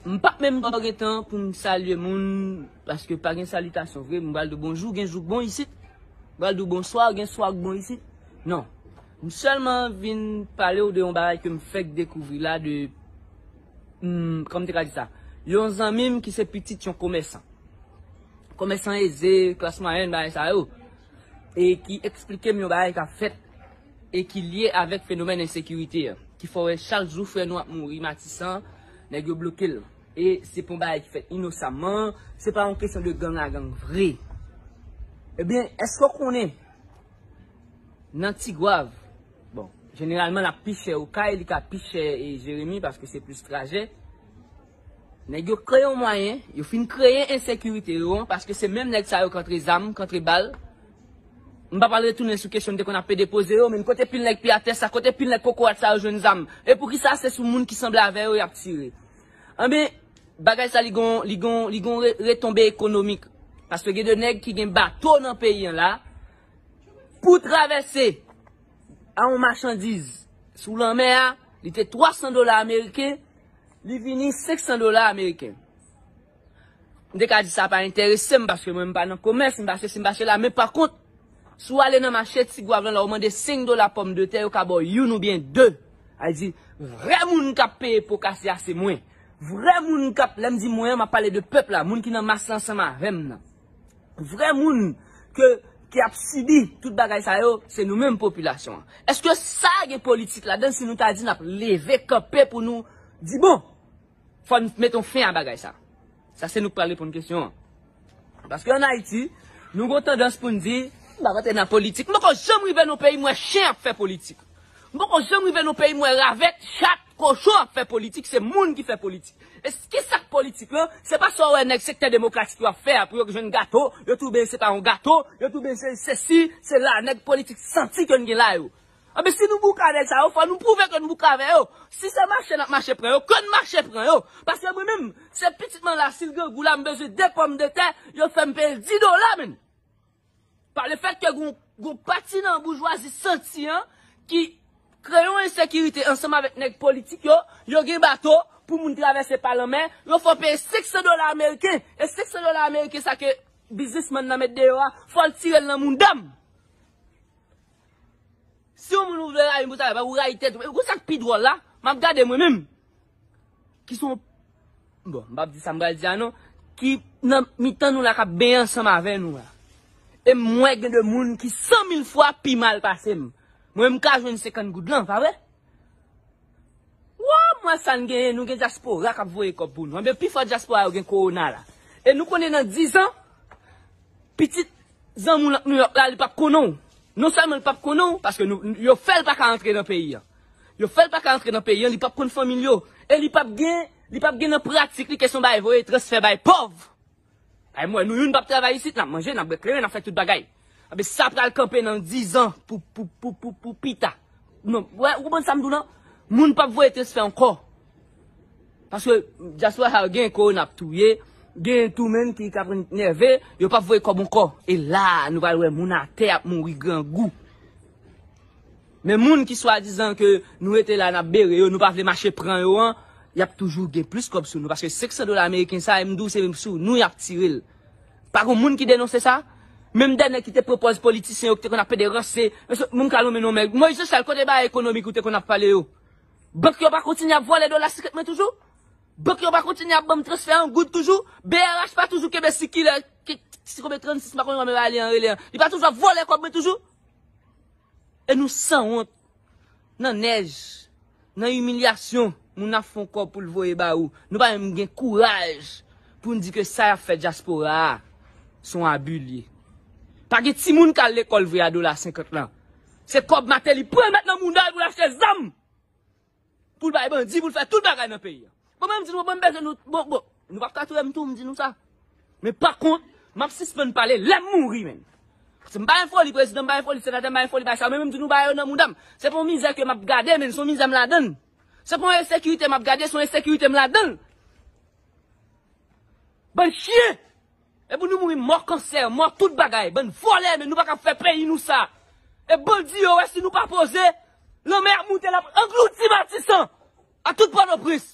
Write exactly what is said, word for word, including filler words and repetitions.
M p ap menm gen tan pou m salye moun, paske pa gen salitasyon vre. M pral di w bonjou, gen jou k bon isit. M pral di w bonswa, gen swa k bon isit. Non. M sèlman vin pale w de yon bagay ke m fèk dekouvri la, de, hmm, kòman m te ka di sa? Yon zanmi m ki se pitit yon komèsan. Komèsan eze, klas mwayèn, bagay sa yo. E ki eksplike m yon bagay k ap fèt e ki lye avèk fenomèn ensekirite a, ki fè w wè chak jou frè nou ap mouri Matisan, nèg yo bloke l. E se pa yon bagay ki fèt inosamman, se pa yon kesyon de gang a gang vre. Ebyen, èske w konnen nan Tigwav, bon, jeneralman l ap pi chè Okay, li ka pi chè e Jeremi paske se plis trajè. Nèg yo kreye yon mwayen, yo fin kreye ensekirite yo an, paske se menm nèg sa yo k antre zam, k antre bal. M p ap al retounen sou kesyon n te konn ap pede poze yo, men kote pil nèg pye atè sa, kote pil nèg kokorat sa yo jwenn zam? E poukisa se sou moun ki sanble avè yo y ap tire? Anben, bagay sa li gon, li gon, li gon re- retonbe ekonomik. Paske gen de nèg ki gen bato nan peyi an la, pou travèse a yon machandiz sou lanmè a, li te twa san dola ameriken, li vini senk san dola ameriken. M te ka di sa pa enterese m, paske mwen m pa nan komès, m pa sesi, m pa sela, men pa kont, si w ale nan mache Tigwav lan, la w mande senk dola pòmdetè, yo ka ba w youn oubyen de. A di, vrè moun k ap peye po kase a se mwen. Vrè moun k ap, lè m di mwen an, m ap pale de pèp la, moun ki nan mas la ansanm avè m nan. Vrè moun ke, ki ap sibi tout bagay sa yo, se nou menm popilasyon an. Èske sa gen politik ladan l si nou ta di n ap leve kanpe pou nou di, bon, fò n met yon fen a bagay sa? Sa se nou k pral reponn kesyon an. Paske ann Ayiti, nou gon tandans pou n di, m pa rantre nan politik. M poko janm rive nan peyi m wè chen ap fè politik. M poko janm rive nan peyi m wè ravèt, chat, kochon ap fè politik, se moun ki fè politik. E s- ki sa k politik lan? Se pa sa w wè nèg sektè demokratik yo ap fè a pou yo jwenn gato, yo twouve se pa yon gato, yo twouve se sesi, se la, nèg politik santi ke n gen la yo. Anben, si nou bouke avèk sa yo, fò nou pwouve ke n bouke avè yo. Si se mache n ap mache pran yo, ke n mache pran yo. Paske mwen menm, se pitit mwen la, si l grangou la, m bezwen de pòmdetè, yo fè m peye l dis dola, menm. Pa lefèt ke gon, gon pati nan boujwazi santi an ki kreye yon ensekirite ansanm avèk nèg politik yo, yo gen bato pou moun travèse pa lanmè, yo fè w peye senk san dola ameriken. E senk san dola ameriken sa ke biznismann nan met deyò a, fò l tire l nan mouda m. Si yon moun ou vle rayi m pou sa, ou rayi tèt ou. Ou konn sa k pi dwòl la? M ap gade mwen menm. Ki se yon, bon, m p ap di sa m pral di a non, ki nan mitan nou la k ap benyen ansanm avè nou la. E m wè gen de moun ki san mil fwa pi mal pase m. Mwen, m ka jwenn senkant goud lan, pa vre? Wa, mwen sa n genyen, nou gen dyaspora k ap voye kòb pou nou. Anben, pifò dyaspora yo gen kowona la. E nou konnen nan diz an, pitit zanmi w nan Nouyòk la, li p ap konnen w. Non sèlman li p ap konnen w, paske nou, yo fè l pa ka antre nan peyi an. Yo fè l pa ka antre nan peyi an, li p ap konn fanmi l yo. E li p ap gen, li p ap gen nan pratik li kesyon bay voye transfè bay pòv. Ay, mwen, nou youn p ap travay isit, n ap manje, n ap bwè kleren, n ap fè tout bagay. Anben, sa pral kanpe nan diz an pou, pou, pou, pou, pou pita. Non, wè, ou konprann sa m di w lan? Moun p ap voye transfè ankò. Paske dyaspora sa yo gen kowona ap touye, gen tou menm ki ka pran nève, yo p ap voye kòb ankò. E la, nou pral wè moun atè ap mouri grangou. Men moun ki swadizan ke nou rete la, n ap bere yo, nou pa vle mache pran yo an, y ap toujou gen plis kòb sou nou. Paske senk san dola ameriken sa, m di w se sou nou y ap tire l. Pa gon moun ki denonse sa? Menm dènye ki te pwopòz politisyen yo ki te konn ap pede ranse, mesye, moun ka lonmen non men. Moyiz Josèl, kote bagay ekonomik ou te konn ap pale yo? Bank yo pa kontinye ap vòlè dola senkant mwen toujou? Bank yo pa kontinye ap ban m transfè an goud toujou? B R H pa toujou kenbe sikilè, ki, si konbe trannsis, m pa konnen kòman yo rele an, rele an. Li pa toujou ap vòlè kòb mwen toujou? E nou sanwont. Nan nèj, nan imilyasyon, moun ap fè yon kòb pou l voye ba ou. Nou pa menm gen kouraj pou n di ke sa y ap fè dyaspora a, se yon abi l ye. Pa gen timoun k al lekòl vre a dola senkant lan. Se kòb Mateli pran met nan mouda l pou l achte zam. Pou l bay bandi, pou l fè tout bagay nan peyi a. Bon, mwen, m di nou, bon, m bezwen nou, bon, bon, nou p ap ka touye m tou, m di nou sa. Men pa kont, m ap sispann pale lè m mouri, menm. Paske m pa gen foli prezidan, m pa gen foli senatè, m pa gen foli bagay sa, men m di nou bagay yo nan mouda m. Se pa yon mizè ke m ap gade, men se yon mizè m ladan l. Se pa yon ensekirite m ap gade, se yon ensekirite m ladan l. Bann chyen! E pou nou mouri mò kansè, mò tout bagay, bann vòlè, men nou pa ka fè peyi nou sa. E bandi yo, wè si nou pa poze, lanmè ap moute, l ap anglouti Matisan a tout Pòtoprens.